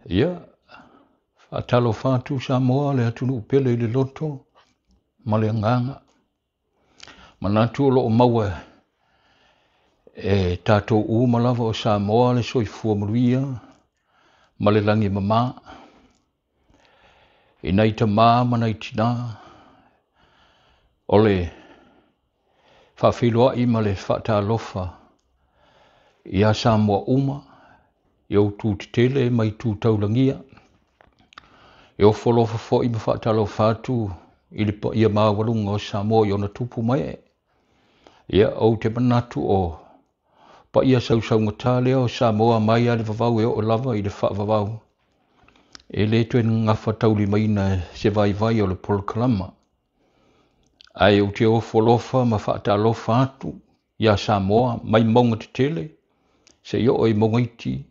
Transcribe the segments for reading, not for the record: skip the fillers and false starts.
Ia, faatalofa atu Samoa, le atunuu pele i le loto ma le agaga. Manatu o lo o maua e tatou uma lava o Samoa le soifua manuia ma le lagi e mama. I nai tamā ma nai tinā, o le faafeiloai ma le faatalofa ia Samoa uma, i ou tu tetele ma itu taulagia. E ofo alofa foi ma faatalofa atu i le paia maualuga o Samoa i ona tupu ma ee. Ia, ou te manatu o paia sausaugata lea o Samoa mai lava i le vavau e oo lava i le faavavau. E le toe gafataulimaina se vaivai o le polokalama. Ae ou te ofo alofa ma faatalofa atu ia Samoa mai mauga tetele seia oo i mauga iti,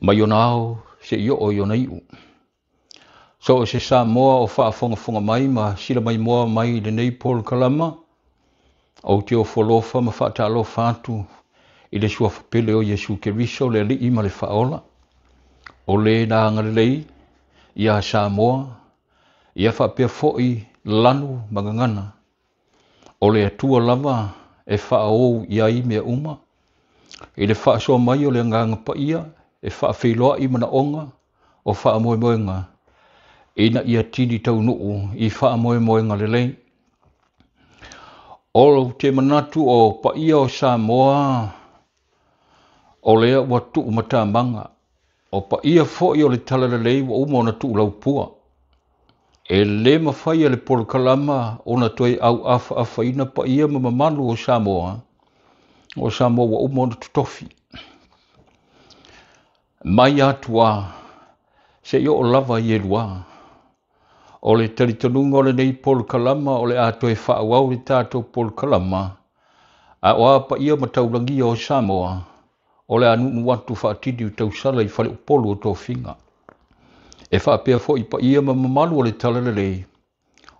mai ona ao seia oo i ona iu. So o se Samoa o faafogafoga mai ma sila maimoa mai i lenei polokalama, ou te ofo alofa ma faatalofa atu i le suafa pele o Iesu Keriso, le Alii ma le Faaola, o le na agalelei ia Samoa, ia faapea foi lanu ma gagana. O le Atua lava e faaou i ai mea uma, i le faasoa mai o le Agaga Paia e faafeiloai manaoga o faamoemoega, ina ia tini taunuu i faamoemoega lelei. O te manatu o paia o Samoa, o lea ua tuu matamaga, o paia foi o le talalelei ua uma ona tuulaupua. E le mafai e le polokalama ona toe auafaafaina paia ma mamalu o Samoa, o Samoa ua uma ona totofi. Mai atua seia oo lava i Elua. O le talitonuga o lenei polokalama o le a toe faaauau le tatou polokalama, a o a paia ma taulagia o Samoa, o le a nuunuu atu faatini tausala i faleupolu o tofiga. E faapea foi paia ma mamalu o le talalelei,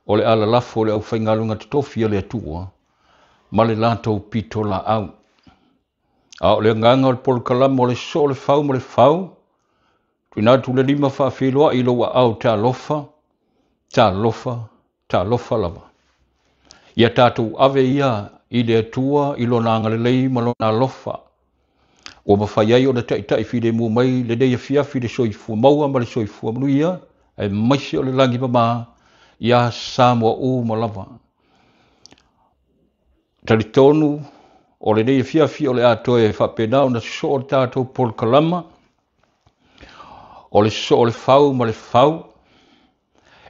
o le alalafo o le aufaigaluega totofi a le Atua ma le latou pito laau. A o le agaga o le polokalama o le soo le fau ma le fau, tuuina atu le lima faafeiloai i lou aao, talofa, talofa, talofa lava. Ia tatou ave ia i le Atua i lona agalelei ma lona alofa, ua mafai ai ona taitai filemu mai lenei afiafi le soifua maua ma le soifua manuia, aemaise o le lagi mama ia Samoa uma lava. Talitonu o lenei afiafi o le a toe faapena ona sosoo le tatou polokalama, o le sosoo o le fau ma le fau,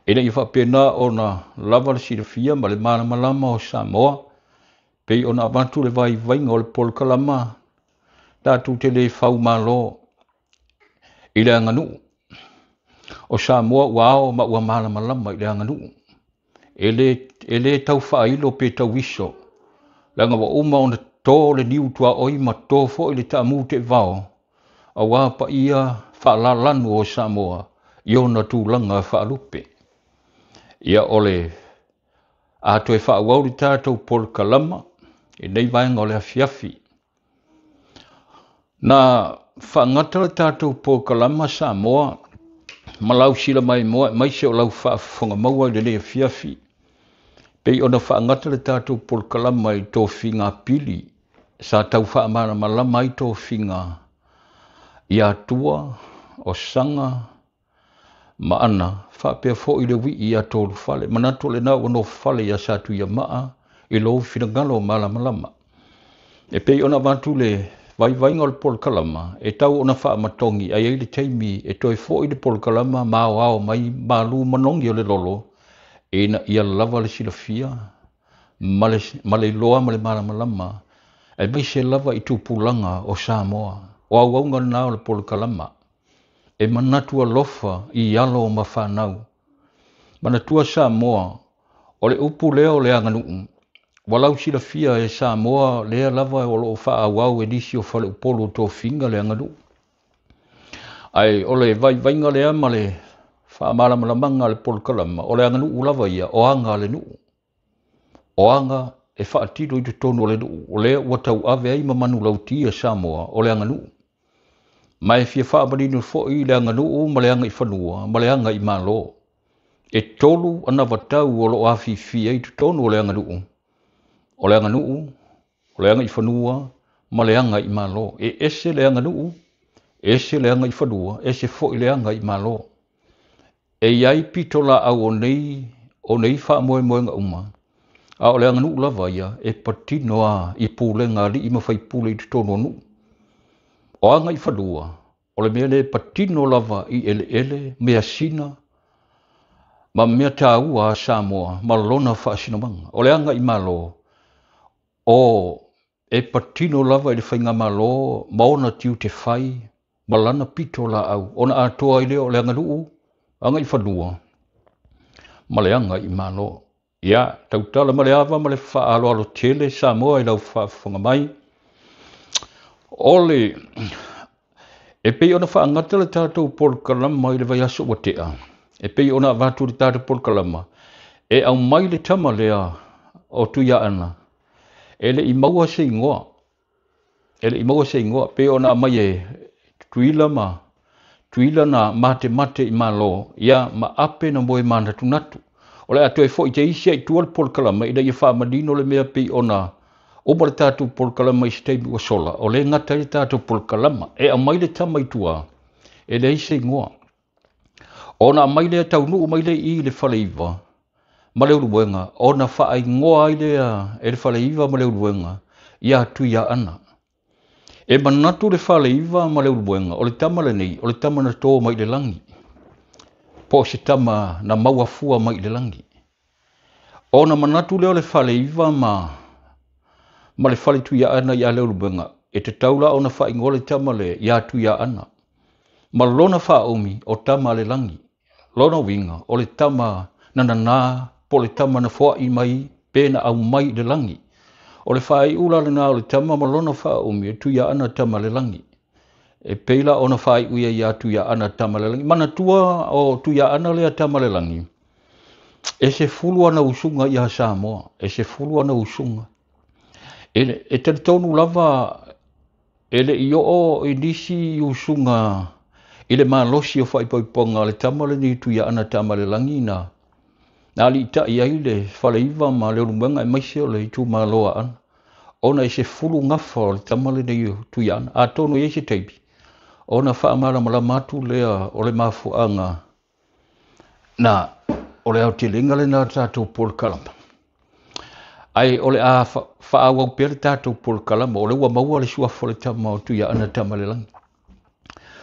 ina ia faapena ona lava le silafia ma le malamalama o Samoa, pei ona avatu le vaivaiga o le polokalama, tatou te le fau malo i le aganuu. O Samoa ua ao ma ua malamalama i le aganuu. E le tau faailo pe tau iso, leaga ua uma ona to le niu tuaoi ma to foi le taamu teevao, aua paia faalalanu o Samoa i ona tulaga faalupe. Ia o le a toe faaauau le tatou polokalama i nei vaega o le afiafi. Na faagata le tatou polokalama Samoa ma lau sila maimoa aemaise o lau faafofoga maua i lenei afiafi, pei ona faagata le tatou polokalama i tofiga pili sa tau faamalamalama ai tofiga i Atua, o Saga ma Ana, faapea foi le wii ia Tolufale. Manatu o lena ua nofale ia Satuiamaa i lou finagalo malamalama. E pei ona avatu le vaivaiga o le polokalama, e tau ona faamatogi ai ai le taimi e toe foi le polokalama ma aoao mai malu manogi o le lolo, ina ia lava le silafia ma le iloa ma le malamalama, aemaise lava i tupulaga o Samoa. O auauga lena o le polokalama, e manatu alofa i alo ma fanau. Manatua Samoa, o le upu lea o le aganuu, ua lau silafia e Samoa lea lava o loo faaauau e nisi o faleupolu o tofiga le aganuu. Ae o le vaivaiga lea ma le faamalamalamaga a le polokalama, o le aganuu lava ia, o aga a le nuu. O aga e faatino i totonu o le nuu, o lea ua tauave ai ma manulauti a Samoa, o le aganuu. Ma e fia faamanino foi le aganuu ma le agaifanua ma le agaimalo. E 3 anavatau o loo afifi ai totonu o le aganuu. O le aganuu, o le agaifanua ma le agaimalo. E ese le aganuu, ese le agaifanua, ese foi le agaimalo. E iai pito laau o nei faamoemoega uma. A o le aganuu lava ia e patino a i pulega a alii ma faipule i totonu o nuu. O agaifanua, o le mea le patino lava i eleele, measina, ma mea taua a Samoa ma lona faasinomaga. O le agaimalo, o e patino lava i le faigamalo ma ona tiute fai ma lana pito laau. Ona atoa i lea o le aganuu, agaifanua ma le agaimalo. Ia, tautala ma le ava ma le faaaloalo tele Samoa i lau faafofoga mai. O le e pei ona faagata le tatou polokalama i le vaiaso ua tea. E pei ona avatu le tatou polokalama e aumai le tama lea o Tuiaana. E le i maua se igoa. E le i maua se igoa. Pei ona aumai e Tutuila ma Tutuila na matemate i malo, ia ma ape na moe manatunatu. O le atoe foi te isi ai tua le polokalama ina ia faamanino le mea pei ona uma le tatou polokalama i se taimi ua sola. O le gata ai le tatou polokalama. E aumai le tama i tua, e leai se igoa. Ona aumai lea taunuu mai le i le Faleiva ma Leulumoega, ona faaigoa ai lea e le Faleiva ma Leulumoega ia Tuiaana. E manatu le Faleiva ma Leulumoega, o le tama lenei, o le tama na tō mai i le lagi. Po o se tama na maua fua mai i le lagi. Ona manatu lea o le Faleiva ma le Fale Tuiaana ia Leulumoega, e tatau la ona faaigoa le tama le ia Tuiaana. Ma lona faaumi o tama a le lagi. Lona uiga o le tama na nana po o le tama na foai mai pe na aumai i le lagi. O le faaiu la lena o le tama ma lona faaumi e Tuiaana tama le lagi. E pei la ona faaiu ia ia Tuiaana tama le lagi. Manatua o Tuiaana lea tama le lagi. E 10 ana usuga ia Samoa. E 10 ana usuga. E talitonu lava e le i oo i nisi usuga i le malosi o faaipoipoga le tama lenei Tuiaana tama le lagi na aliitai ai le Faleiva ma Leulumoega e maise o le itumalo a Aana. Ona e 10 gafa o le tama lenei Tuiaana. Atonu i ai se taimi, ona faamalamalama atu lea o le mafuaaga na o le aotelega lena o le tatou polokalama. Ai o le a faaauau pea le tatou polokalama, o le ua maua le suafa o le tama o Tuiaana tama le lagi.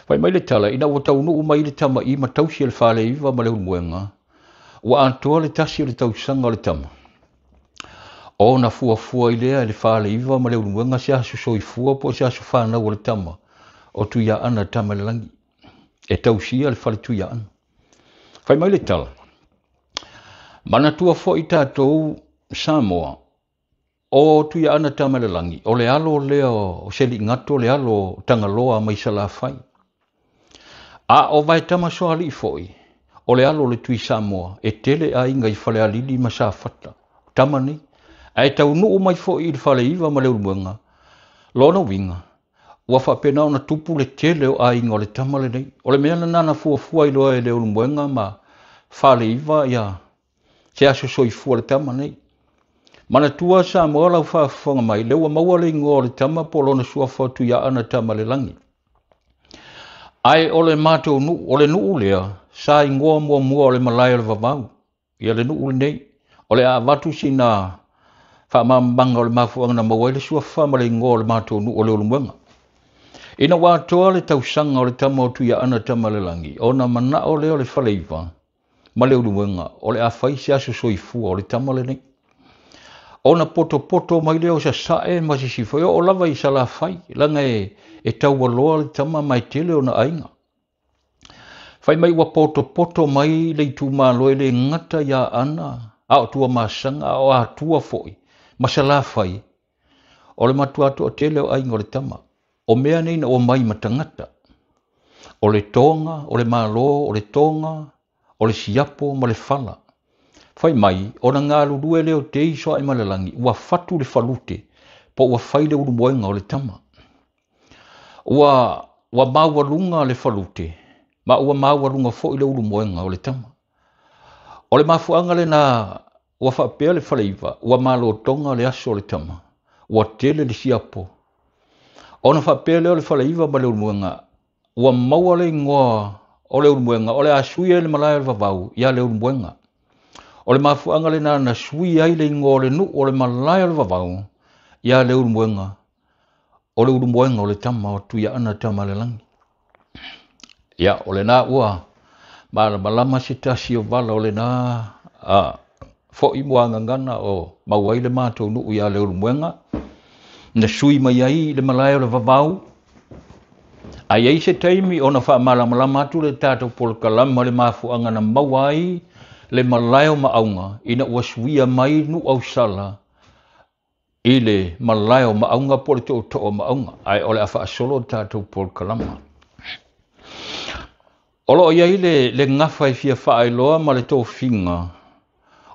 Fai mai le tala, ina ua taunuu mai le tama i ma tausi e le Faleiva ma Leulumoega, ua atoa le 1 o le tausaga o le tama. Ona fuafua i lea e le Faleiva ma Leulumoega se aso soifua po o se aso fanau o le tama o Tuiaana tama le lagi. E tausia le Fale Tuiaana. Fai mai le tala, manatua foi tatou Samoa, o Tuiaana tama le lagi, o le alo lea o Seligato, le alo o Tagaloa mai Salafai. A o Vaetama Soalii foi, o le alo o le Tui Samoa, e tele aiga i Falealili ma Safata. O tama nei, ae taunuu mai foi i le Faleiva ma Leulumoega, lona uiga, ua faapena ona tupu le tele o aiga o le tama lenei. O le mea lena na fuafua i loa e Leulumoega ma Faleiva ia se aso soifua le tama nei. Manatua Samoa lau faafofoga mai, le ua maua le igoa o le tama po o lona suafa o Tuiaana tama le lagi. Ae o le matou nuu, o le nuu lea, sa igoa muamua o le malae o le vavau. Ia le nuu lenei, o le a avatu sina faamamaga o le mafuaaga na maua ai le suafa ma le igoa o le matou nuu o Leulumoega. Ina ua atoa le tausaga o le tama o Tuiaana tama le lagi, ona manao lea o le Faleiva ma Leulumoega, o le a fai se aso soifua o le tama lenei. Ona potopoto mai lea o Sasae ma Sisifo, e oo lava i Salafai, laga e taualoa le tama ma e tele ona aiga. Fai mai ua potopoto mai le itumalo e le gata ia Aana, a o Tuamasaga, a o Atua foi, ma Salafai, o le matua toatele o aiga o le tama. O mea nei na o mai ma tagata. O le toga, o le malo, o le toga, o le siapo ma le fala. Fai mai, ona galulue lea o te iso ai ma le lagi, ua fatu le falute, po ua fai le ulumoega o le tama. Ua ua maualuga le falute ma ua maualuga foi le ulumoega o le tama. O le mafuaaga lena ua faapea le faleiva ua malotoga le aso o le tama, ua tele le siapo. Ona faapea lea o le faleiva ma le ulumoega, ua maua le igoa o le ulumoega o le a sui ai le malae o le vavau ia le ulumoega. O le mafuaaga lena na sui ai le igoa o le nuu o le malae o le vavau ia le ulumoega, o le ulumoega o le tama o Tuiaana Tamalelagi. Ia, o lena ua malamalama se tasi o vala o lena foi muagagana o maua ai le matou nuu ia le ulumoega, na sui mai ai le malae o le vavau. Ai ai se taimi ona faamalamalama atu le tatou polokalama le mafuaaga na maua ai le malae o Maauga ina ua suia mai nuu ausala i le malae o Maauga po o le tootoo o Maauga, ae o le a faasolo le tatou polokalama. O loo i ai le gafa e fia faailoa ma le tofiga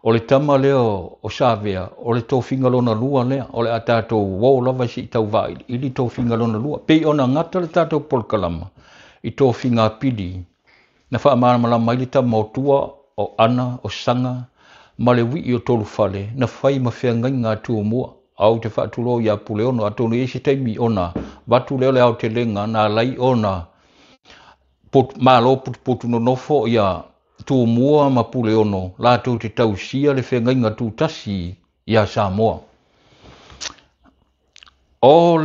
o le tama lea o Savea, o le tofiga lona lua lea, o le a tatou o lava se i tau vailiili tofiga lona lua. Pei ona gata le tatou polokalama i tofiga pili na faamalamalama ai le tama o Tua, o Ana, o Saga ma le wii o Tolufale na fai ma feagaiga a Tumua. Au te faatulou ia Puleono, atonu i se taimi ona vatu lea o le aotelega na alai ona malo putuputu nonofo ia Tumua ma Puleono latou te tausia le feagaiga tutasi ia Samoa. O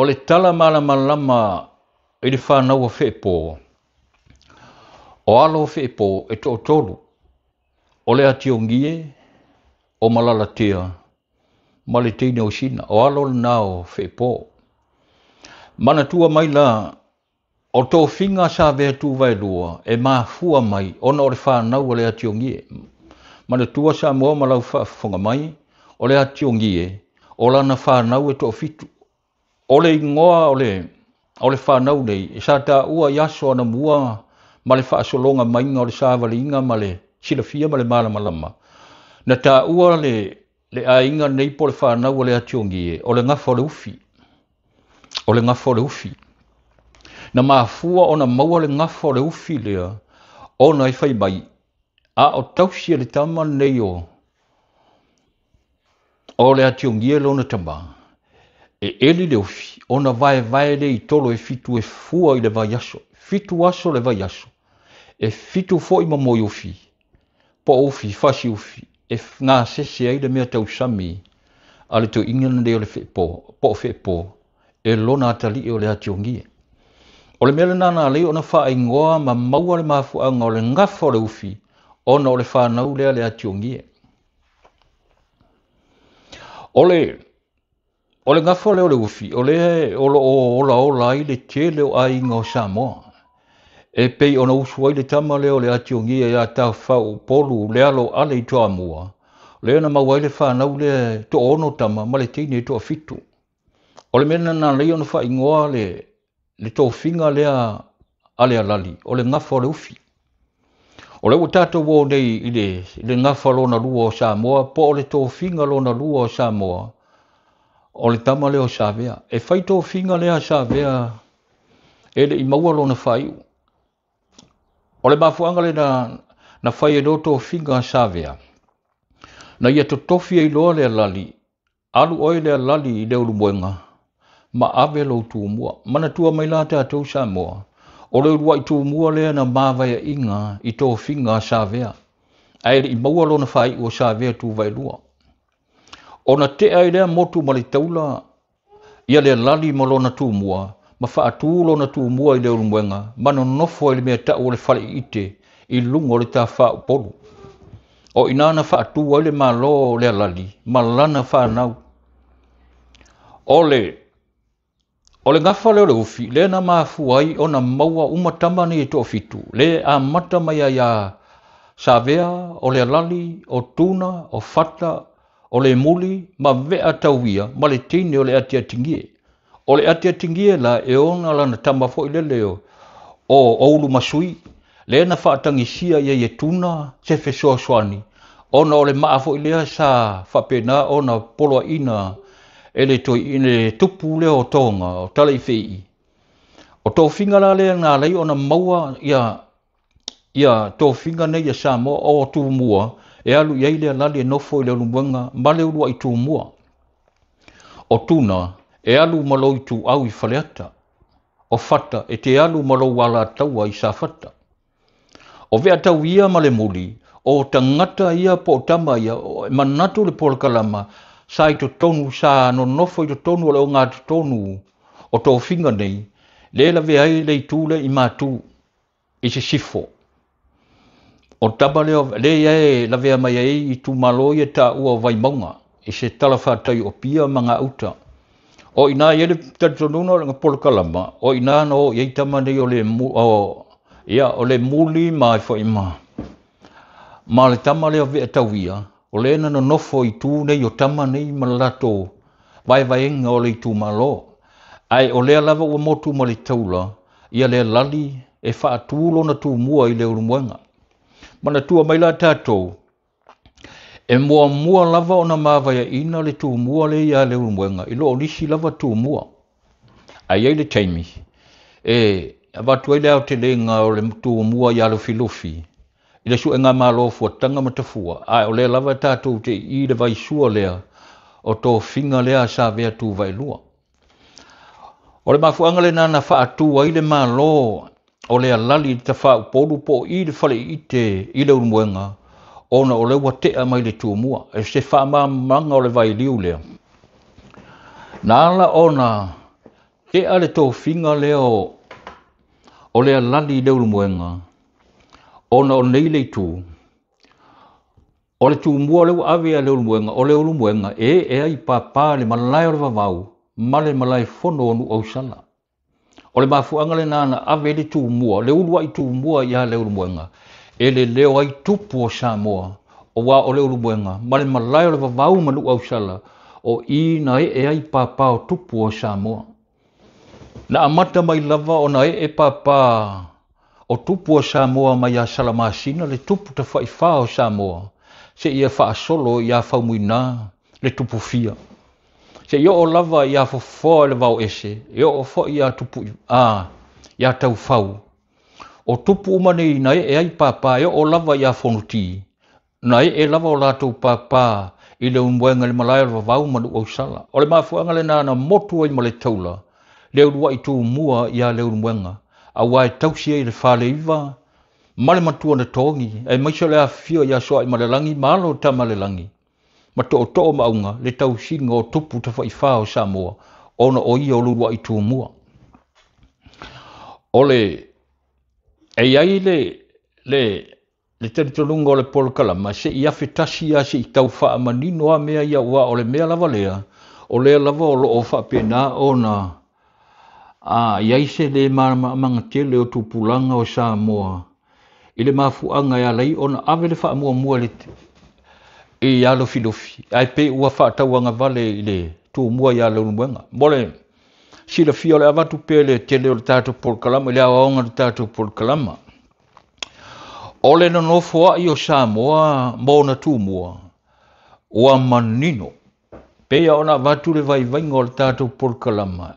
le tala malamalama i le whanau o Feepo, o alo o Feepo e tootolu, o le ationgie, o malalatea, ma le teine o sina, o alo le nao Feepo. Manatua mai la, o tofiga Savea Tuvaelua e mafua mai ona o le whanau o le ationgie. Manatua Samoa ma lau faafofoga mai, o le ationgie, o lana whanau e toafitu. O le ingoa o le whanau nei, e sa tāua i aso ana mua ma le faasologa maiga o le savaliga ma le silafia ma le malamalama. Na tāua le aiga nei po le whanau o le ationgie, o le gafa o le ufi. O le gafa o le ufi. Na mafua ona maua le gafa o le ufi lea, ona e fai mai, a o tausi e le tama nei o le ationgie lona tama, e eli le ufi, ona vae vae le i tolo e fitu e fua i le vaiaso, fitu aso le vaiaso, e fitu foi ma moi ufi, po ufi, fasi ufi, e ngā sese ai le mea tausami a le toinga nei o le Feepo, po o Feepo, e lona atali o le ationgie. O le mea lena na alei ona whaingoa ma maua le mafuanga o le gafa o le ufi, ona o le whanau lea le ationgie. O le gafa lea o le ufi, o le o lo o ola ola ai le tele o aiga o Samoa. E pei ona usu ai le tama lea o le ationgie ia tawhau polu le alo ale i toa mua. Lea na maua ai le whanau lea to ono tama ma le teine toa fitu. O le mea na alei ona whaingoa le tofiga lea a le alali, o le gafa o le ufi. O le ua tātou o nei i le gafa lona lua o Samoa, po o le tofiga lona lua o Samoa, o le tama lea o Savea. E fai tofiga lea Savea e le i maua lona whaiu. O le mafuanga le na fai e lo tofiga Savea. Na ia totofi ai loa le alali, alu oi le alali i le ulumoega, ma ave lo tumua. Manatua mai la tātou Samoa, o le uluai tumua lea na māvaia inga i tofiga Savea. Ae le i maua lona whai o Savea Tuvaelua. Ona tea i lea motu ma le taula, ia le alali ma lona tumua, ma whaatū lona tumua i le ulumoega, ma nonofo i le mea tau o le whale ite i lunga o le tāwhau polu. O inana whaatū ai le malo le alali, ma lana whanau. O le gafa lea o le ufi, lea na mafua ai ona maua umatama nei e toafitu, le a mata mai ai a Savea, o le alali, o Tuna, o Fata, o le muli, ma vea tauia, ma le teine o le atiatingie. O le atiatingie la e ona lana tama foi lele o ulu masui, le na whaatangisia ia e Tuna, se fesoasoani, ona o le maa foi lea sa whapena ona poloa ina e le toeaina le tupu lea o Toga o Talaifeii. O tofiga la lea na ala ai ona maua ia tofiga nei a Samoa o Tumua e alu i ai le alali e nofo i Leulumoega ma le uluai Tumua. O Tuna e alu ma lou ituau i Faleata. O Fata e te alu ma lou alataua i Safata. O Veatauia ma le Muli, o tagata ia po o tama ia, e manatu le polokalama sa i totonu, sa nonofo i totonu o le ogatotonu o tofiga nei, le lavea ai le itu lea i Matu i Sisifo. O tama lea, lea e lavea mai ai itumalo ia taua o Vaimauga i se tala fatai o Apia ma Gauta. O ina i ai le talitonuga o le polokalama, o ina na o i ai tama nei o le, ia, o le Muli ma foi ma le tama lea o Veatauia, o lea na nonofo i tu nei o tama nei ma le latou vaevaega o le itumalo. Ae o lea lava ua motu ma le taula, ia le lali e faatu lona tumua i Leulumoega. Manatua mai la tatou, e muamua lava ona mavaeaina le tumua lea ia Leulumoega, i loo nisi lava tumua. Ae i ai le taimi, e avatu ai le aotelega o le tumua ia Lufilufi, i le suega malo fuataga ma tafua, ae o lea lava tatou te i le vaisua lea o tofiga lea sa avea Tuvaelua. O le mafuaaga lena na faatu ai le malo o le alali i le Tafaupolu po o i le Faleite i Leulumoega, ona o lea ua tea mai le tumua. E se faamamaga o le vailiu lea. Na ala ona tea le tofiga lea o le alali i Leulumoega, ona o nei le itu, o le tumua lea ua ave ia Leulumoega, o Leulumoega e ai papa le malae o le vavau ma le malae fono o Nuuausala. O le mafuaaga lena na ave le tumua, le uluai tumua ia Leulumoega, e le leo ai tupu o Samoa, aua o Leulumoega ma le malae o le vavau ma Nuuausala, o i na ee ai papa o tupu o Samoa. Na amata mai lava ona ee papa o tupu o Samoa mai ia Salamasina le tupu tafaifā o Samoa, se ia faasolo ia Faumuina le tupu fia. Se i oo lava ia Fofoa le vao ese, e oo foi ia tupu ia Taufau. O tupu uma nei na ee ai papa e oo lava ia Fonuti, na ee lava o latou papa i Leulumoega le malae o le vavau ma Nuuausala. O le mafuaaga lena na motu ai ma le taula, le uluai tumua ia Leulumoega, aua e tausi ai le faleiva ma le matua na togi, aemaise o le afifio ia Soaimalelagi ma alo o Tamalelagi, ma tootoo maauga le tausiga o tupu tafaifā o Samoa, ona o ia o le uluai tumua. O le e i ai le talitonuga o le polokalama, se i afe tasi a se i tau faamanino a mea ia, ua o le mea lava lea, o lea lava o loo faapena ona i ai se le malamaamaga tele o tupulaga o Samoa i le mafuaaga e ala ai ona ave le faamuamua i Lufilufi, ae pei ua faatauagavale i le tumua ia Leulumoega. Mo le silafia o le avatu pea le tele o le tatou polokalama i le aoaoga o le tatou polokalama. O le nonofo ai o Samoa ma ona tumua ua manino, pei ona avatu le vaivaiga o le tatou polokalama.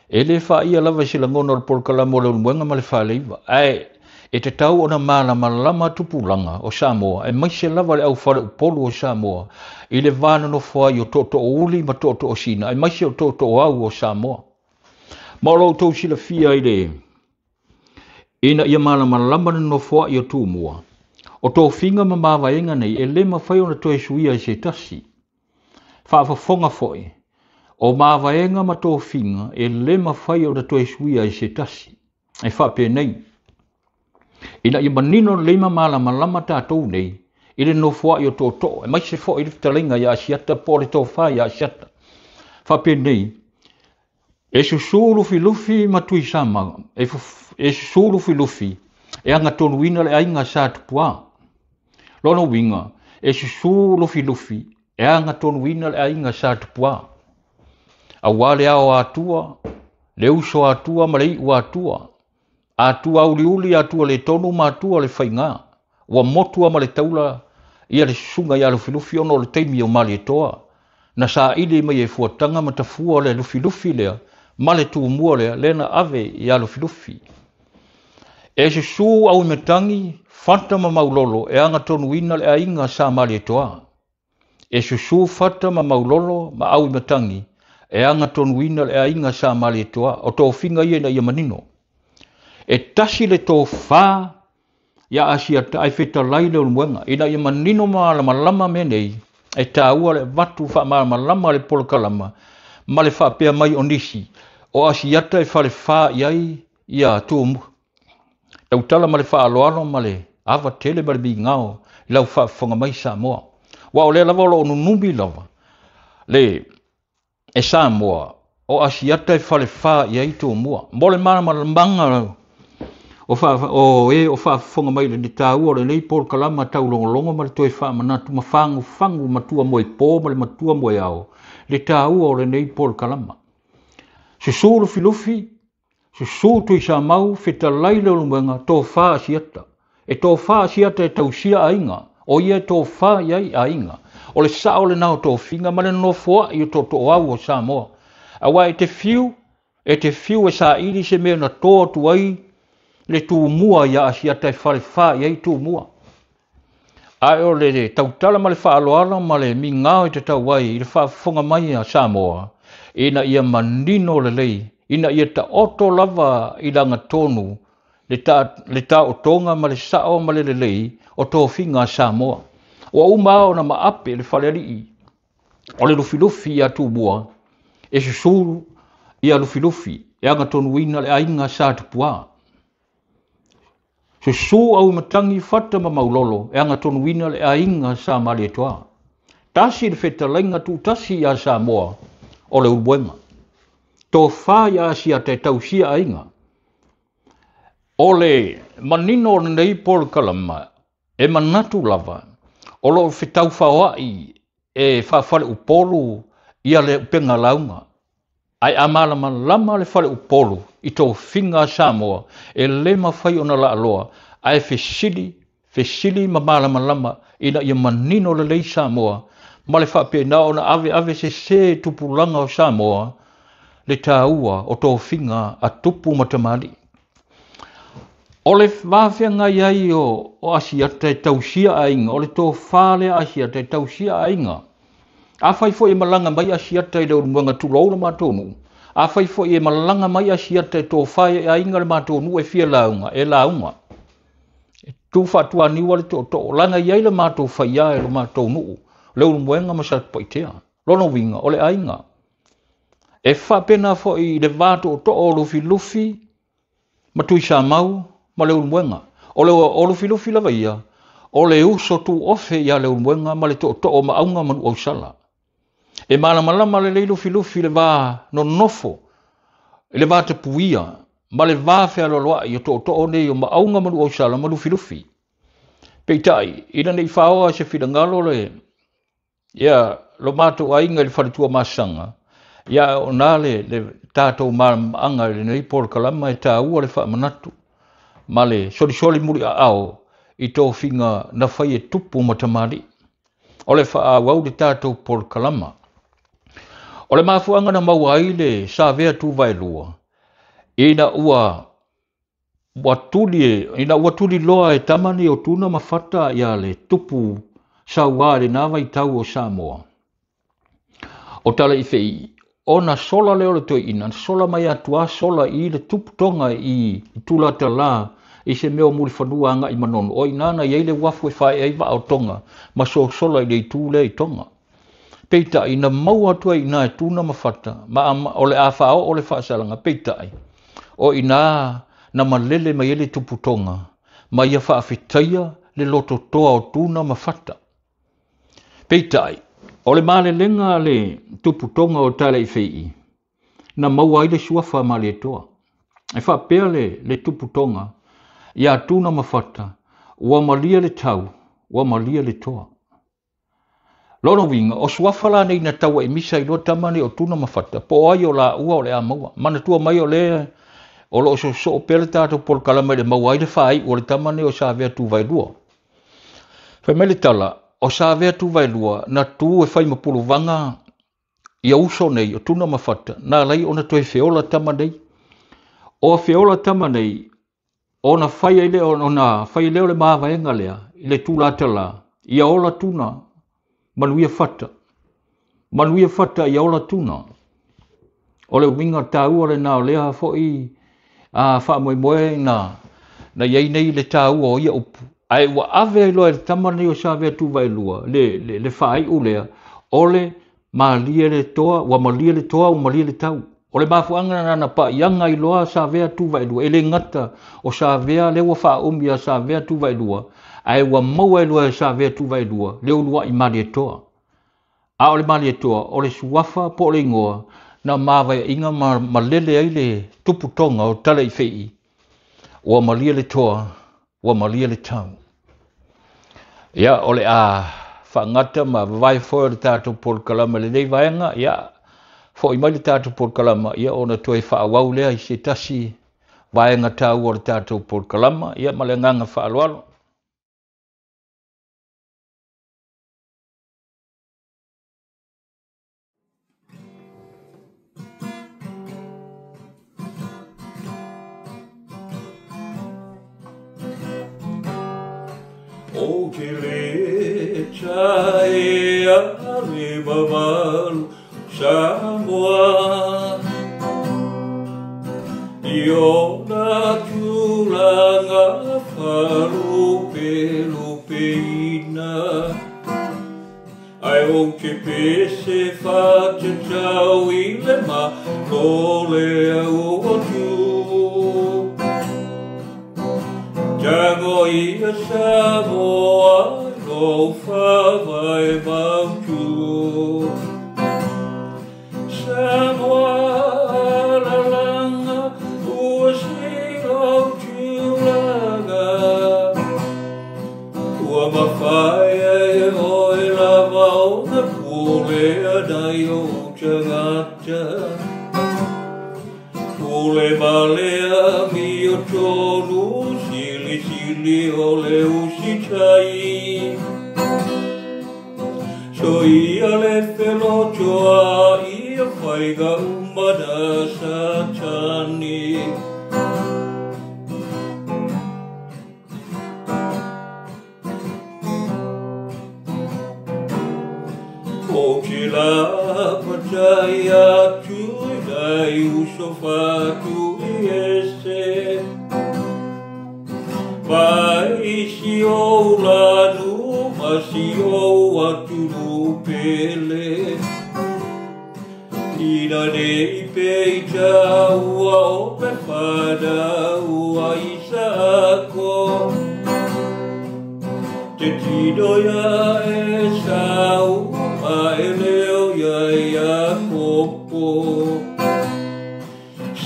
E le faia lava se lagona o le polokalama o Leulumoega ma le Faleiva, ae e tatau ona malamalama tupulaga o Samoa, aemaise lava le aufaleupolu o Samoa i le va nonofo ai o tootoouli ma tootoosina, aemaise o tootooau o Samoa. Ma o lo outou silafia i le ina ia malamalama le nonofo ai o tumua, o tofiga ma mavaega nei e le mafai ona toe suia i se tasi. Faafofoga foi, o mavaega ma tofiga e le mafai ona toe suia i se tasi. E faapenei, ina ia manino lelei ma malamalama tatou nei i le nofo ai o tootoo, aemaise foi i le fetalaiga ia Asiata po o le tofa ia Asiata. Faapenei, e susu Lufilufi ma Tuisama, e susu Lufilufi e agatonuina le aiga sa Tupuā. Lona uiga, e susu Lufilufi e agatonuina le aiga sa Tupuā. Aua le ao atua, le uso atua ma le iu atua, atua uliuli, atua le tonu ma atua le faiga. Ua motua ma le taula ia le susuga ia Lufilufi ona o le taimi o Malietoa. na saili mai e Fuataga ma Tafua le Lufilufi lea ma le Tumua lea, lea na ave ia Lufilufi. E susu Auimatagi, Fata ma Maulolo e agatonuina le aiga Sa Malietoa. E susu Fata ma Maulolo ma Auimatagi e agatonuina le aiga Sa Malietoa. O tofiga ia ina ia manino. E tasi le tofa ia Asiata ai fetalai Leulumoega ina ia manino ma malamalama mea nei, e taua le avatu faamalamalama le polokalama ma le faapea mai o nisi o Asiata e falefa i ai ia Tumua. Tautala ma le faaaloalo ma le ava tele ma le migao i lau faafofoga mai Samoa. Aua o lea lava o lo o nunumi lava le e Samoa o Asiata e falefa i ai Tumua. Mo le malamalamaga o e o faafofoga mai le taua o lenei polokalama taulogologo ma le toe faamanatu ma fagufagu matua moepo ma le matua moeao le taua o lenei polokalama. Susu Lufilufi, susu Tuisamau, fetalai Leulumoega, tofa Asiata. E tofa Asiata e tausia aiga, o ia e tofa i ai aiga. O le sao lena o tofiga ma le nofoai o tootooau o Samoa. Aua e te fiu e saili se mea na toa atu ai le Tumua ia Asiata e falefa i ai Tumua. Ae o le tautala ma le faaaloalo ma le migao e tatau ai i le faafofoga mai a Samoa, ina ia manino lelei, ina ia taoto lava i lagatonu le taotoga ma le sao ma le lelei o tofiga a Samoa. Ua uma ona maape le falealii o le Lufilufi ia Tumua, e susu ia Lufilufi e agatonuina le aiga Sa Tupua. Susu Auimatagi, Fata ma Maulolo e agatonuina le aiga Sa Malietoa. Tasi le fetalaiga tuutasi ia Samoa o Leulumoega. Tofa ia Asiata e tausia aiga. O le manino o lenei polokalama e manatu lava o loo fetaufaoai e faafaleupolu ia le upega lauga. Ae a malamalama le faleupolu i tofiga a Samoa e le mafai ona laaloa, ae fesili, fesili ma malamalama ina ia manino lelei Samoa ma le faapena ona aveave sese tupulaga o Samoa le taua o tofiga a tupu ma tamalii. O le vafeagai ai o Asiata e tausia aiga, o le tofa lea Asiata e tausia aiga. Afai foi e malaga mai Asiata i Leulumoega tulou le matou nuu, afai foi e malaga mai Asiata e tofa e aiga le matou nuu e fia lauga, e lauga. E tu faatuaniua le tootoo, laga i ai le matou faia e le matou nuu, Leulumoega ma Satupaitea. Lona uiga o le aiga. E faapena foi i le va tootoo o Lufilufi ma Tuisamau ma Leulumoega. O le o Lufilufi lava ia, o le uso tuofe ia Leulumoega ma le tootoo ma auga ma Nuuausala. E malamalama lelei Lufilufi le va nonofo, le va tapuia, ma le va fealoaloai o tootoo nei o Maauga ma Nuuausala ma Lufilufi. Peitai, ina nei faoa se finagalo le ia lo matou aiga i le faletua masaga, ia o na le tatou malamaaga i lenei polokalama e taua le faamanatu ma le solisoli muliaao i tofiga na fai e tupu ma tamalii. O le faaauau le tatou polokalama. O le mafuaaga na maua ai le Savea Tuvaelua, ina ua tuli loa e tama nei o Tuna ma Fata ia le tupu sauā i lena vaitau o Samoa. O Talaifeii, ona sola lea o le toeaina, na sola mai atua sola i le tupu toga i Tulatalā i se mea o Mulifanua agai Manono. O ina na i ai le uafu e fae ai vaa o Tonga ma sosola i le itu lea i Tonga. Peitai, na maua atu ai ina e Tuna ma Fata, ma o le a faaoo le faasalaga, peitai, o ina na malele mai ai le tupu toga, ma ia faafetaia le lototoa o Tuna ma Fata. Peitai, o le malelega le tupu toga o Talaifeii, na maua ai le suafa Malietoa. E faapea le tupu toga ia Tuna ma Fata, ua malia le tau, ua malia le toa. Lona uiga, o suafa la nei na taua i misa i loa tama nei o Tuna ma Fata, po o ai o laua o le a maua. Manatua mai o le o loo soosoo pea le tatou polokalama i le maua ai le faaiu o le tama nei o Savea Tuvaelua. Fai mai le tala, o Savea Tuvaelua na tu e fai ma puluvaga Ia uso nei o Tuna ma Fata, na alai ona toe feola tama nei. O feola tama nei, ona fai ai lea, ona fai lea o le mavaega lea, i le tūlatala, ia ola Tuna, manuia Fata. Manuia Fata ia ola Tuna. O le uiga taua lena o lea foi a faamoemoe na iai nei le taua o ia upu. Ae ua ave ai loa e le tama nei o Savea Tuvaelua le faaiu lea, o le malie le toa, ua malie le toa, ua malie le tau. O le mafuaaga na na paiaga i loa Savea Tuvaelua, e le gata o Savea lea ua faaumi a Savea Tuvaelua, ae ua maua ai loa e Savea Tuvaelua le uluai Malietoa. A o le Malietoa, o le suafa po o le igoa, na mavaeaiga ma malele ai le tuputoga o Talaife'i, ua malie le toa, ua malie le tau. Ia, o le a faagata ma vavae foi o le tatou polokalama lenei vaega, ia, foi mai le tatou polokalama, ia, ona toe faaauau lea i se tasi vaega taua o le tatou polokalama, ia, ma le agaga faaaloalo. O te le tae a le mamalu Samoa, i ona tulaga faalupelupeina, ai o te pese whatatau i le malo lea ua tū. Tango ia Samoa lo whawai mautu. Samoa lalanga ua silo tulaga, ua mawhai e oe lava o na pule anai o tangata. Pule malea mi o tonu sili sili o le usitai. So ia le felotoa ia whaiga umana satani. O te la patai atu i nai uso whatu i ese. Mai si o lanu ma si o atunu pele. Ina nei peita ua o pe whada ua Isaako. Te tino ia e sau ma e leo ia Iakopo.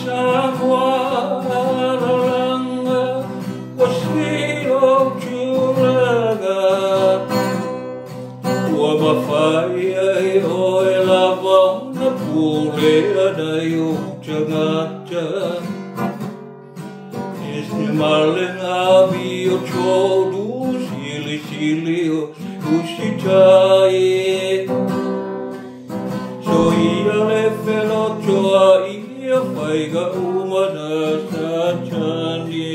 Samoa lalanga ua silo tulaga, ua mawhai ai oe lava ona pule anai o tangata. Ese malenga mi o tolu sili sili o usitai. So ia le felotoa ia whaiga umana satani.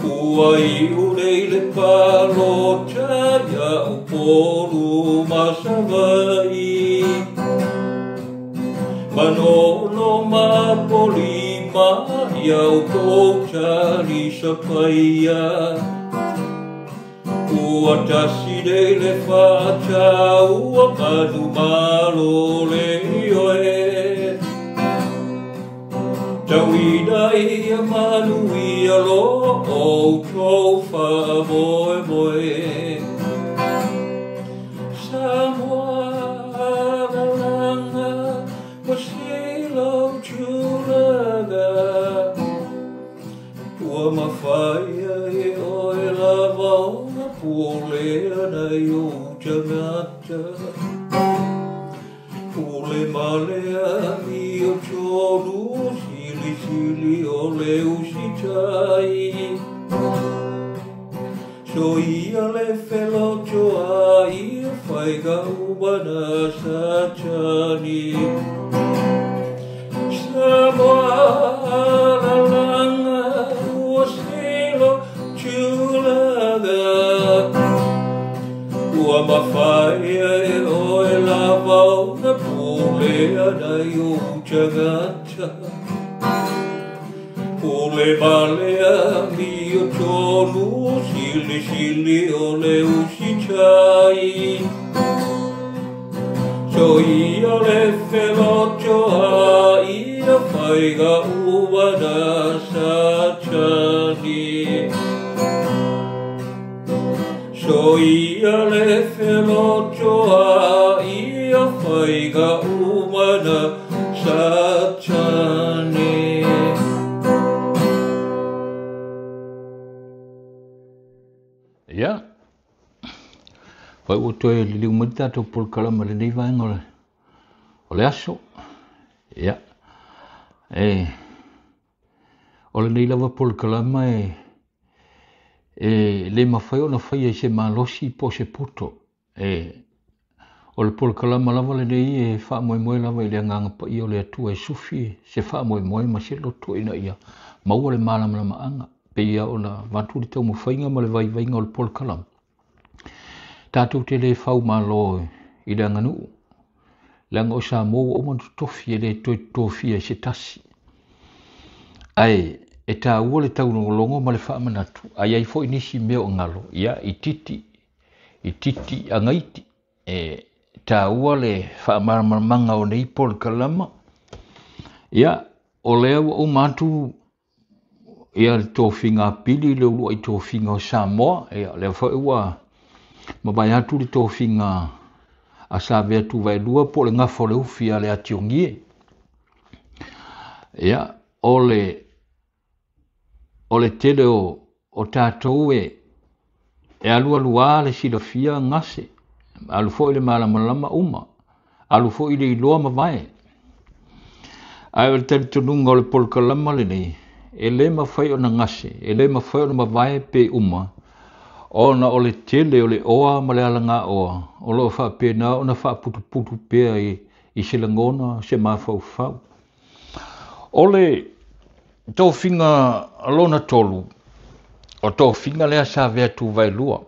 Ua iu nei le palota ia o polu masavai. Manono ma polima ia o kotari sapaia. Ua tasi nei le whata ua manu malo le ioe. Tauina ia manu ia lo o tō whaamoemoe. Samoa lalanga ua silo tulaga, ua mawhai ai oe lava ona pule anai o tangata. Pule malea mi o tonu sili sili o le usitai. Soia le felotoa ia faiga uma na Satani. Samoa lalanga ua silo tulaga. Ua mafaia e oe lava ona pule ana i ou tagata. Pule male amio tonu o silisili o le usitai. Soia le felotoa ia faiga uma na Satani. Soia le felotoa ia faiga uma na Satani. Ia, fai ua toe liliu mai le tatou polokalame i lenei vaega o le aso. Ia, e, o lenei lava polokalame e le mafai ona faia i se malosi po o se poto. E, o le polokalama lava lenei e faamoemoe lava i le Agaga Paia o le Atua e sufi se faamoemoe ma se loto ina ia maua le malamalamaaga. Pei ona avatu le taumafaiga ma le vaivaiga o le polokalama. Tatou te le fau malo i le aganuu, leaga o Samoa ua uma ona totofi e le toe tofia i se tasi. Ae e taua le taulogologo ma le faamanatu, a i ai foi nisi mea o galo, ia itiiti, itiiti agaiti. E taua le faamalamalamaga o nei polokalama. Ia, o lea ua uma atu ia le tofiga apili i le uluai tofiga o Samoa. Ia, lea foi ua mavae atu le tofiga a Savea Tuvaelua po o le gafa o le ufi a le Atiogie. Ia, o le tele o tatou e alu alu le silafia gase, alu foi le malamalama uma, alu foi le iloa mavae. Ae o le talitonuga o le polokalama lenei, e le mafai ona gase, e le mafai ona mavae pe uma, ona o le tele o le oa ma le alagaoa, o loo faapena ona faaputuputu pea i se lagona, se mafaufau. O le tofiga lona tolu, o tofiga lea Savea Tuvaelua,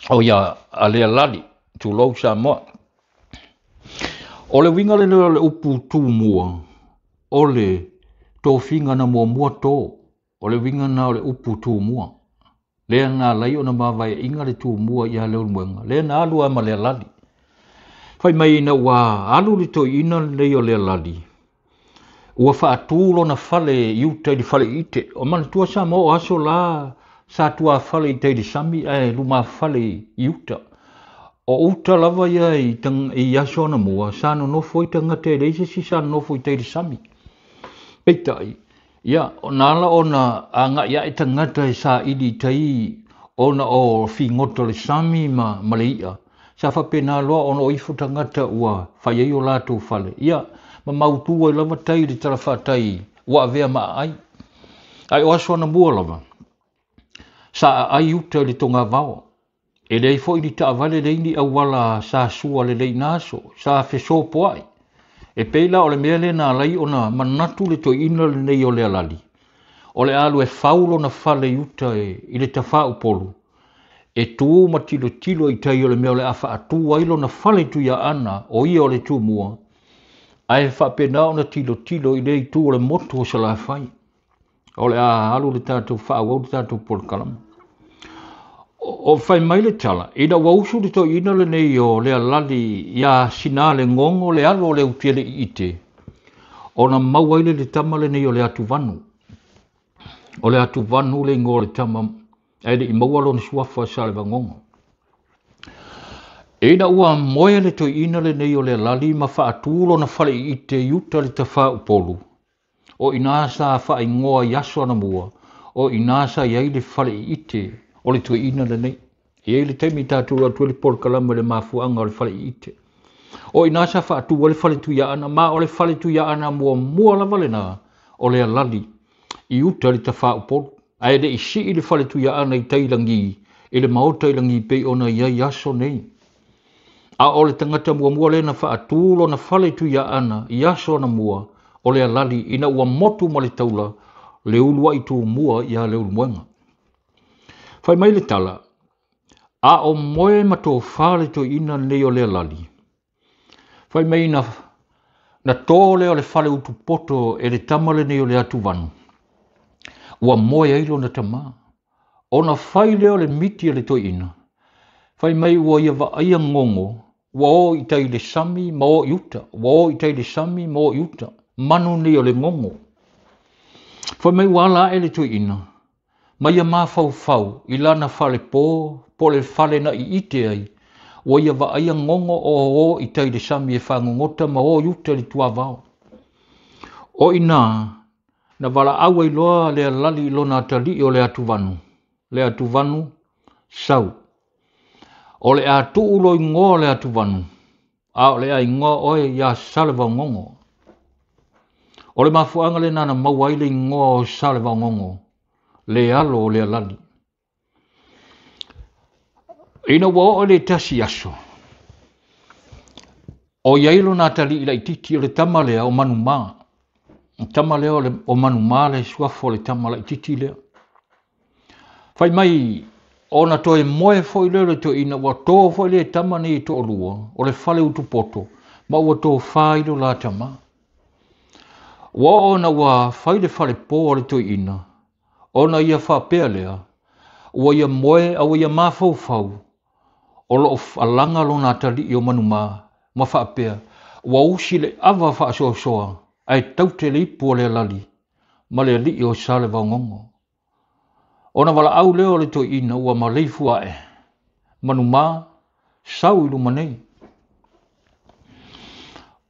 o ia a Lealali, tulou Samoa. O le uiga lea o le upu tumua, o le tofiga na muamua to, o le uiga na o le upu tumua. Lea na alai ona mavaeaiga le tumua ia Leulumoega, lea na alu lava ma Lealali. Fai mai ina ua alu le toeaina lenei o Lealali, ua faatu lona fale i uta i le fale iite. O manatua Samoa o aso la sa tuafale i tai i le sami ae lumafale i uta. O uta lava ia i aso anamua, sa nonofo ai tagata e leai se isi sa nonofo i tai i le sami. Peitai, ia, na ala ona agai ae tagata e saili i tai ona o figota o le sami ma le i'a. Sa faapena loa ona o ifo tagata ua fai ai o latou fale. Ia, ma mautu ai lava tai i le talafaatai ua avea ma aai. Ae o aso anamua lava, sa aai uta i le togavao. E leai foi ni taavale leai ni auala sa sua lelei i na aso, sa fesopoai. E pei la o le mea lea na alai ona manatu le toeaina lenei o Lealali, o le alu e fau lona fale i uta i le tafaupolu, e tu ma tilotilo i tai o le mea o le a faatu ai lona fale Tuiaana, o ia o le tumua, ae faapena ona tilotilo i le itu o le motu o Salafai. O le a alu le tatou faaauau le tatou polokalama. O fai mai le tala, ina ua usu le toeaina lenei o Lealali ia Sina le Gogo le alo o le Utiale'iite, ona maua ai le tama lenei o le Atuvanu. O le Atuvanu le igoa o le tama, ae le i maua lona suafa sa le Vagogo. Ina ua moe le toeaina lenei o Lealali ma faatu lona fale iite i uta le tafaupolu, o ina sa faaigoa i aso anamua, o ina sa i ai le fale iite o le toeaina lenei. E i ai le taimi tatou atu ai le polokalama i le mafuaaga o le fale iite. O ina sa faatu ai le fale Tuiaana, ma o le fale Tuiaana muamua lava lena o Lealali i uta le tafaupolu. Ae le i sii le fale Tuiaana i tai lagi i le maota i lagi pei ona i ai aso nei. A o le tagata muamua lea na faatu lona fale i Tuiaana i aso anamua o Lealali ina ua motu ma le taula le uluai tumua ia Leulumoega. Fai mai le tala, a o moe ma tofa le toeaina lenei o Lealali, fai mai na tō lea o le fale utupoto e le tama lenei o le Atuvanu, ua moe ai lona tama. Ona fai lea o le miti a le toeaina, fai mai ua ia vaaia gogo, ua o i tai i le sami ma o i uta, ua o i tai i le sami ma o i uta, manu nei o le gogo. Fai mai ua ala ae le toeaina, ma ia mafaufau i lana fale po, po le fale na iite ai, ua ia vaaia gogo o o i tai i le sami e fagogota ma o i uta i le tuavao. O ina, na valaau ai loa Lealali i lona atalii o le Atuvanu, le Atuvanu, sau. O le a tuu lo ingoa le Atuvanu, a o le a ingoa oe ia Salevaogogo. O le mafuaaga lena na maua ai le ingoa o Salevaogogo, le alo o Lealali. Ina ua oo le tasi aso, o iai lona atalii laititi o le tama lea o Manumā. O tama lea o Manumā le suafa o le tama laititi lea. Fai mai ona toe moe foi lea o le toeaina, ua tō foi lea tama nei e toalua, o le fale utupoto, ma ua tofā ai lo la tama. Ua oo ona ua fai le fale po a le toeaina, ona ia faapea lea, ua ia moe a ua ia mafaufau, o loo alaga lona atalii o Manumā, ma faapea, ua usi le ava faasoasoa, ae taute le ipu o Lealali, ma le alii o Salevaogogo. Ona valaau lea o le toeaina ua maleifua ae, Manumā, sau i luma nei.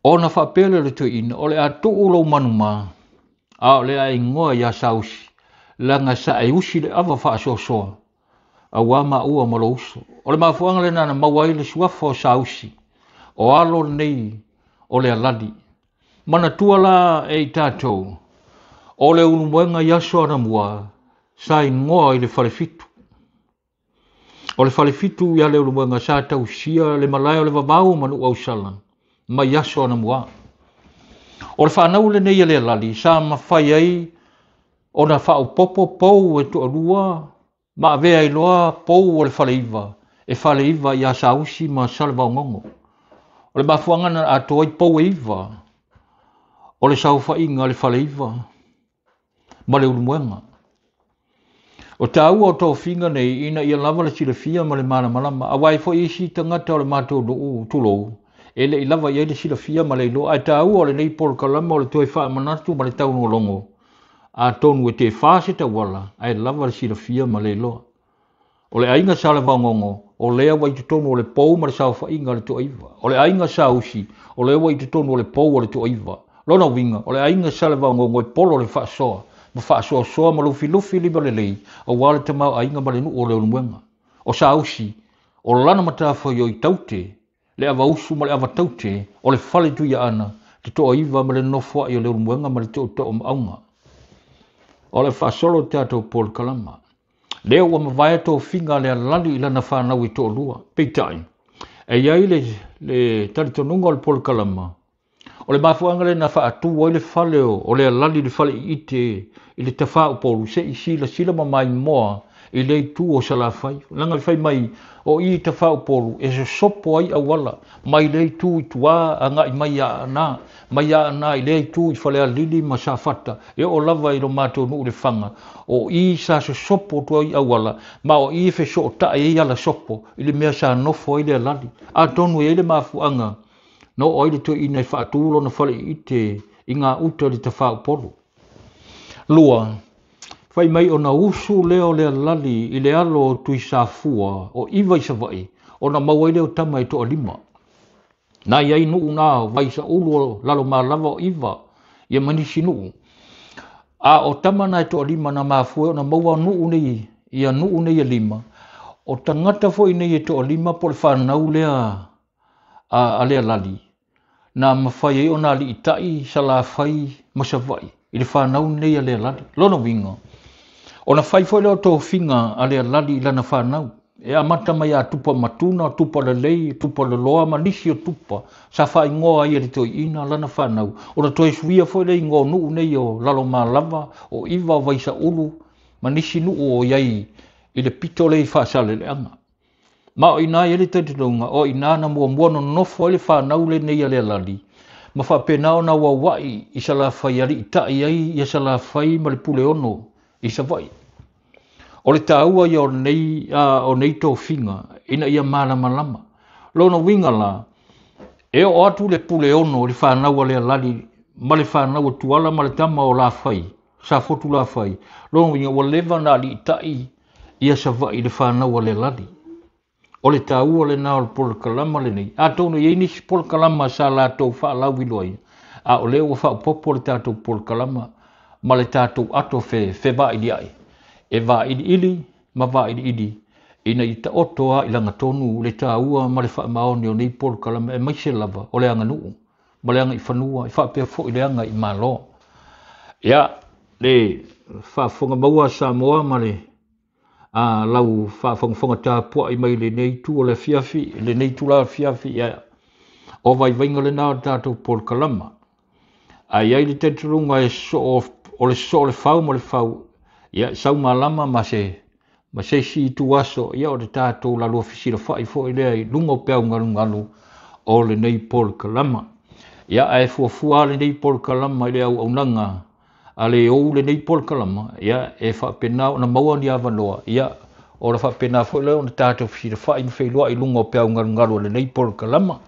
Ona faapea lea o le toeaina, o le a tuu lou Manumā, a o le a ingoa ia Sausi, leaga sa e usi le ava faasoasoa, auā maua ma lou uso. O le mafuaaga lena na maua ai le suafa o Sausi, o alo lenei o Lealali. Manatua la e i tatou, o le Ulumoega i aso anamua, sa ingoa i le falefitu. O le falefitu ia le Ulumoega sa tausia le malae o le vavau ma nuu ausala, mai aso anamua. O le whanau lenei a Lealali, sa mawhai ai ona whaopopo pou e toalua, ma avea i loa pou o le faleiva, e faleiva ia Sausi ma Salevaogogo. O le mafuanga na atoa i pou e iva, o le saofaiga le faleiva ma le Ulumoega. O tāua o tofiga nei ina ia lava le silafia ma le malamalama, auā e foi isi tagata o le matou nuu tulou, e le i lava i ai le silafia ma le iloa, ae tāua o lenei polokalama o le toe faamanatu ma le taulogologo, atonu e tefā se tauala, ae lava le silafia ma le iloa. O le aiga Salevaogogo, o lea ua i totonu o le pou ma le saofaiga o le toaiva. O le aiga Sausi, o lea ua i totonu o le pou o le toaiva. Lona uiga, o le aiga Salevaogogo e polo le faasoa, ma faasoasoa ma lufilufi lima lelei, auā le tamaoaiga ma le nuu o le Ulumoega. O Sausi, o lana matafaioi taute, le avausu ma le avataute, o le fale Tuiaana, te toaiva ma le nofoai o le Ulumoega ma le tootoo maauga. O le faasolo o tatou polokalama. Lea ua mavae tofiga a Lealali i lana whanau i toalua. Peitai, e iai le talitonuga o le polokalama, o le mafuaaga lena faatu ai le fale o Lealali le fale iite i le Tafaupolu, se i silasila ma maimoa i le itu o Salafai. Leaga fai mai o i Tafaupolu e sosopo ai auala mai le itu i tua agai mai ia ana, mai ia ana i le itu i Falealili ma Safata, e oo lava i lo matou nuu le Faga, o i sa sosopo atu ai auala, ma o i e fesootai ai ala sopo i le mea sa nofo ai Lealali. Atonu e ai le mafuaaga na oo ai le toeaina e faatu lona fale iite i ngā uta i le Tafaupolu. Lua, fai mai ona usu lea o Lealali i le alo o Tuisafua o Iva i Savaii, ona maua ai lea o tama e toalima. Na i ai nuu na Vaisaulu o Lalomalava o Iva, ia ma nisi nuu. A o tama na e toalima na mafua ona maua nuu nei, ia nuu nei e lima. O tagata foi nei e toalima po le whanau lea a Lealali, na mawhai ai ona aliitai Salafai ma Savaii i le whanau nei a Lealali. Lona uiga, ona fai foi lea o tofiga a Lealali i lana whanau. e amata mai ia Tupa Matuna, Tupa Lelei, Tupa Loloa ma nisi o Tupa sa faaigoa ai e le toeaina lana fanau, ona toe suia foi le igoa o nuu nei o Lalomalava, o Iva, o Vaisaulu ma nisi nuu o i ai i le pito lea i Faasaleleaga. Ma o i ina e i ai le talitonuga, o i ina na muamua nonofo ai le fanau lenei a Lealali, ma faapena ona auauai i Salafai e aliitai ai ia Salafai ma le Puleono i Savaii. O le taua ia o nei, o nei tofiga ina ia malamalama. Lona uiga la, e oo atu le Puleono i le fanau a Lealali ma le fanau a Tuala ma le tama o Lafai, Safotu Lafai, lona uiga ua leva ona aliitai ia Savaii i le fanau a Lealali. O le taua lena o le polokalama lenei. Atonu e i ai nisi polokalama sa latou faalauiloaina, a o lea ua faaopoopo le tatou polokalama ma le tatou ato fevailiai e vailiili ma vailiili ina ia taoto lava i lagatonu le taua ma le faamaoni o nei polokalama, aemaise lava o le aganuu ma le agaifanua, e faapea foi le agaimalo. Ia, le faafofoga maua a Samoa ma le a lau faafogafoga tapuai mai lenei itu o le afiafi, lenei itula afiafi, ia, o vaivaiga lena o le tatou polokalama. Ae i ai le talitonuga e soo, o le soo o le fau ma le fau, ia, sau malama ma se ma se isi ituaso, ia, o le tatou lalua fesilafai foi lea i luga o peau galugalu o lenei polokalama. Ia, ae fuafua lenei polokalama i le auaunaga a le ou lenei polokalama, ia, e faapena ona maua ni avanoa, ia, ona faapena foi lea ona tatou fesilafai ma feiloai i luga o peau galugalu o lenei polokalama.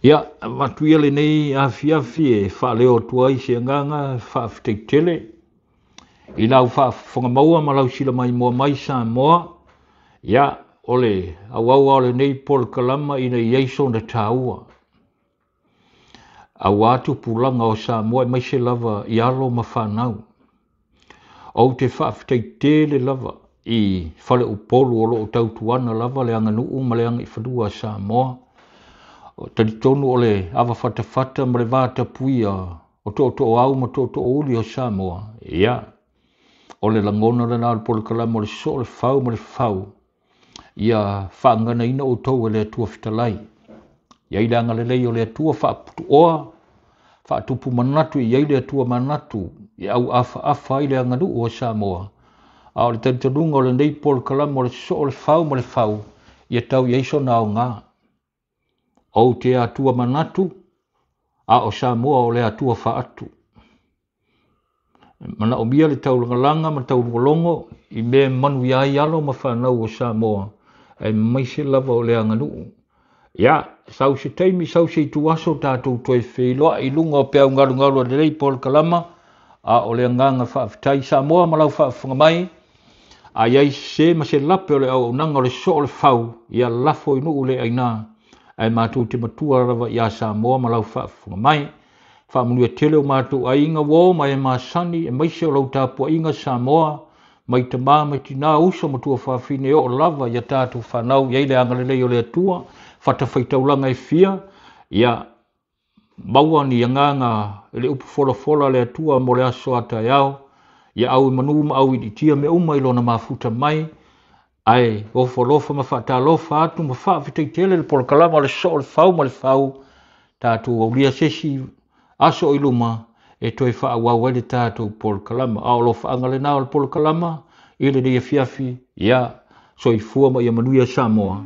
Ia, avatu ia lenei afiafi e faaleo atu ai se agaga faafetai tele i lau faafofoga maua ma lau silamaimoa mai Samoa. Ia, o le auau o lenei polokalama ina i ai sona taua aua tupulaga o Samoa aemaise lava i alo ma fanau. Ou te faafetai tele lava i Faleupolu o loo tautuana lava le aganuu ma le agaifanua a Samoa. O talitonu o le ava fatafata ma le vatapuia o tootooau ma tootoouli o Samoa. Ia, o le lagona lena o le polokalama o le soo le fau ma le fau, ia faaganaina outou e le Atua fetalai. Ia i le agalelei o le Atua faaputuoa, faatupu manatu i ai le Atua manatu, e auafaafa ai le aganuu o Samoa. A o le talitonuga o lenei polokalama o le soo o le fau ma le fau, ia tau i ai sona aoga. Ou te Atua manatu, a o Samoa o le Atua faatu. Manaomia le taulagalaga ma taulogologo i mea e manuia ai alo ma fanau o Samoa, aemaise lava o le aganuu. Ia, sau se taimi, sau se ituaso tatou toe feiloai i luga o peau galugalu a lenei polokalama, a o le agaga faafetai Samoa ma lau faafofoga mai. A i ai se ma se lape o le auaunaga o le soo o le fau, ia lafo i nuu le aina, ae matou te matua lava iā Samoa ma lau faafofoga mai. Faamanuia tele o matou aiga uo ma e masani, aemaise o lau tapuaiga Samoa, mai tamā mai tinā, uso ma tuafafine, e oo lava ia tatou fanau i ai le agalelei o le Atua, fatafaitaulaga e fia, ia maua ni agaga i le upu folafola a le Atua mo le aso a taeao, ia au i manu ma au ilitia mea uma i lona mafuta mai, ae ofo alofa ma faatalofa atu ma faafetai tele le polokalama o le soo o le fau ma le fau, tatou aulia se isi aso i luma e toe faaauau ai le tatou polokalama. A o alofaaga lena o le polokalama i lenei afiafi, ia soifua ma ia manuia Samoa.